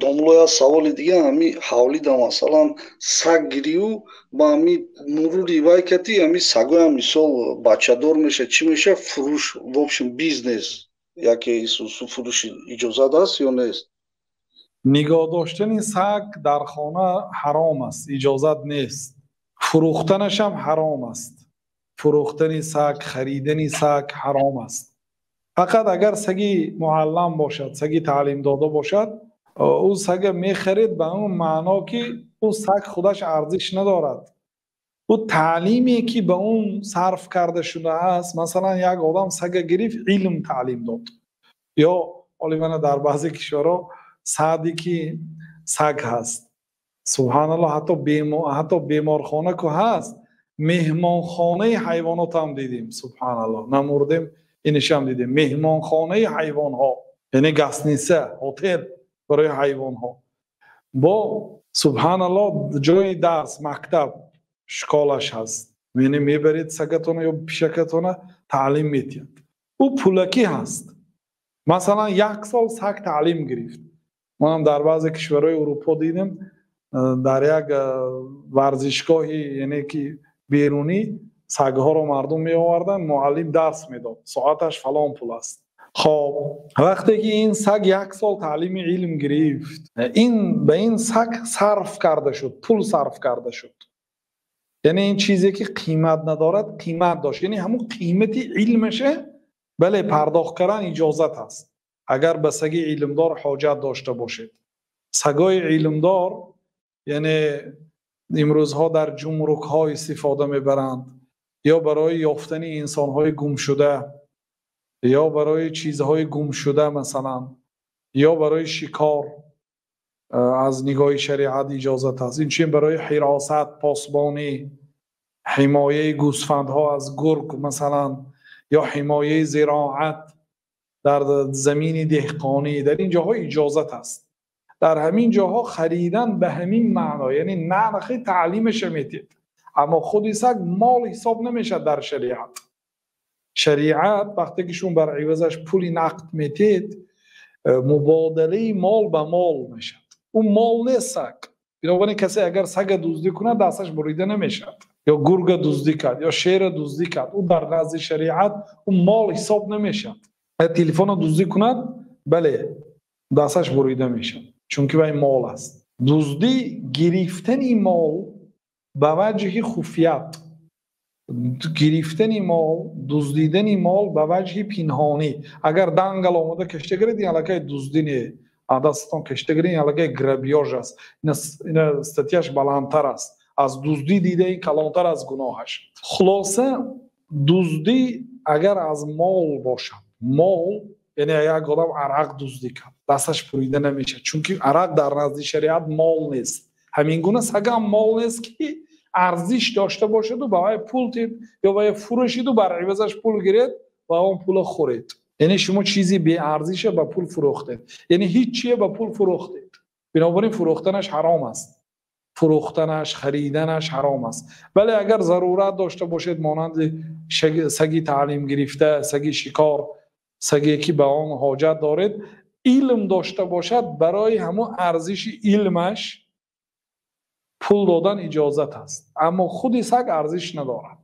Домло, як саволи дига: ҳами ҳавлида, масалан, саг гирию ба ҳами мурури вай кати ҳами сагоям, мисол, бачадор меша, чӣ меша, фурӯш, в общем, бизнес яке фурӯши иҷозат аст ё нест? Нигоҳ доштани саг дар хона ҳаром аст, иҷозат нест. Фурӯхтанашам ҳаром аст. Фурӯхтани саг, харидани саг ҳаром аст. Фақат агар саги муаллам бошад, саги таълимдода бошад, ӯ сага мехаред ба он маъно, ки ӯ саг худаш арзиш надорад, ӯ таълиме, ки ба он сарф карда шудааст. Масалан, як одам сага гирифт, илм таълим дод. Ё олимана дар баъзе кишварҳо садики саг ҳаст, субҳаналлоҳ, ҳатто беморхона ку ҳаст, меҳмонхонаи ҳайвонот ҳам дидем. Субҳаналлоҳ, намурдем, инишам дидем, меҳмонхонаи ҳайвонҳо, яъне гостиница, ҳотел барои ҳайвонҳо. Бо, субҳаналлоҳ, ҷои дарс, мактаб, школаш ҳаст, яъне мебаред сагатона ё пишакатона, таълим метиҳад. Ӯ пулакӣ ҳаст. Масалан, як сол саг таълим гирифт. Манам дар баъзе кишварҳои Урупо дидем, дар як варзишгоҳи, яъне ки берунӣ, сагҳоро мардум меоварданд, муаллим дарс медод, соаташ фалон пул аст. Хоб, вақте ки ин саг як сол таълими илм гирифт, ин ба ин саг сарф карда шуд, пул сарф карда шуд. Яъне ин чизе, ки қимат надорад, қимат дошт, яъне ҳамун қимати илмаше, бале, пардохт кардан иҷозат аст, агар ба саги илмдор ҳоҷат дошта бошед. Сагои илмдор, яъне, имрӯзҳо дар ҷумрукҳо истифода мебаранд ё барои ёфтани инсонҳои гумшуда, ё барои чизҳои гумшуда, масалан, ё барои шикор, аз нигоҳи шариат иҷозат аст. Инчунин барои ҳиросат, посбонӣ, ҳимояи гӯсфандҳо аз гург, масалан, ё ҳимояи зироат дар замини деҳқонӣ, дар ин ҷоҳо иҷозат аст. Дар ҳамин ҷоҳо харидан ба ҳамин маъно, яъне нархи таълимаша метиҳед, аммо худи саг мол ҳисоб намешавад дар шариат. Шариат вақте ки шумо бар ивазаш пули нақд метиҳед, мубодилаи мол ба мол мешавад, ӯ мол нест саг. Бинобар ин касе агар сага дуздӣ кунад, дасташ бурида намешавад. Ё гурга дуздӣ кард, ё шера дуздӣ кард, ӯ дар назди шариат ӯ мол ҳисоб намешавад. Телефона дуздӣ кунад, бале, дасташ бурида мешавад, чунки вай мол аст. Дуздӣ гирифтани мол ба ваҷҳи хуфият, гирифтани мол, дуздидани мол ба ваҷҳи пинҳонӣ. Агар дангал омода кашта гиред, ин аллакай дуздӣ не. Дастатон кашта гиред, ин аллакай грабёж аст, ина статьяш баландтар аст аз дуздӣ, дида ин калонтар аз гуноҳаш. Хулоса, дуздӣ агар аз мол бошад, мол, яъне як одам арақ дуздӣ кард, дасташ бурида намешавад, чунки арақ дар назди шариат мол нест. Ҳамин гуна сагам мол нест, ки арзиш дошта бошаду ба вай пул тед ё вай фурӯшиду бар ивазаш пул гиред ва он пула хӯред. Яъне шумо чизи беарзиша ба пул фурӯхтед, яъне ҳеҷ чие ба пул фурӯхтед. Бинобар ин фурӯхтанаш ҳаром аст, фурӯхтанаш, хариданаш ҳаром аст. Вале агар зарурат дошта бошед, монанди саги таълим гирифта, саги шикор, саге ки ба он ҳоҷат доред, илм дошта бошад, барои ҳамун арзиши илмаш пул додан иҷозат аст, аммо худи саг арзиш надорад.